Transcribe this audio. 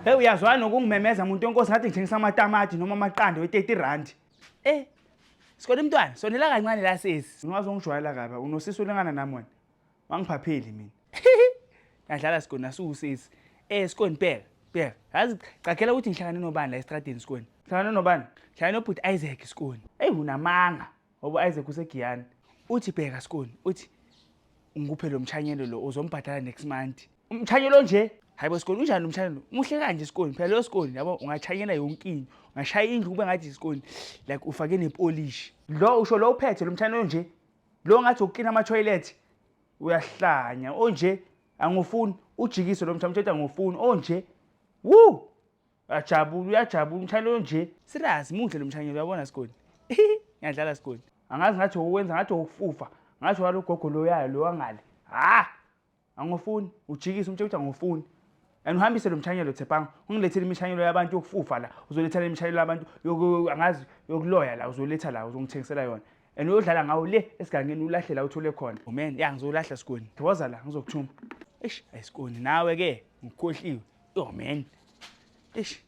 Hey, uyazwana nokungimemeza muntu wenkosi, ngathi ngithengisa amatamati noma amaqanda we-30 rand. Eh. Sikole mntwana, sonela kancane la sesi. Ungazongijwayela kabi, unosisi olingana nami wena. Wangiphapheli mina. Ngadlala Sikoni, nasuwusisi. Eh Sikoni, bheka, bheka. Yazi cakhela ukuthi ngihlangane nobani la estradeni, Sikoni. Hlangane nobani? Ngihlangane nobhuti Isaac, Sikoni. Eyi, unamanga. Ngoba Isaac usegiyani. Uthi bheka Sikoni, uthi ngikuphe lo mshanyelo lo, uzombhadala next month. Umshanyelo nje? Hayibo Sikoni, unjani lo mshanyelo? Muhle kanje Sikoni. Phela lo Sikoni yabo ungachanyela yonke into. Ungashaya indlu kube ngathi Sikoni like ufake nepolish. Lo usho lo uphethe lo mshanyelo nje. Lo ngathi ukuklina ama toilet. Uyahlanya onje, angufuni ujikise lo mshanyelo, uthi angufuni onje. Woo! Uyajabula, uyajabula umshanyelo nje. Serious, muhle lo mshanyelo, uyabona Sikoni. Ngiyadlala Sikoni. Angazi ngathi ukwenza ngathi ukufufa. Ngathi walo gogo lo yayo lo wangale. Ha! Angufuni ujikise umtshela ukuthi angufuni. And uhambise lo mshanyelo Tshepang, ungilethele imishanyelo yabantu yokufufa la. Uzoletha le mishanyelo yabantu yoku angazi yokuloya la, uzoletha la, uzongithengisela yona. And uyodlala ngawo le esigangeni, ulahle la uthole khona. Oh man, ya ngizolahla Sikoni. Woza la ngizokuthuma. Eish, ayisikoni nawe ke, ngikhohliwe. Oh man. Eish.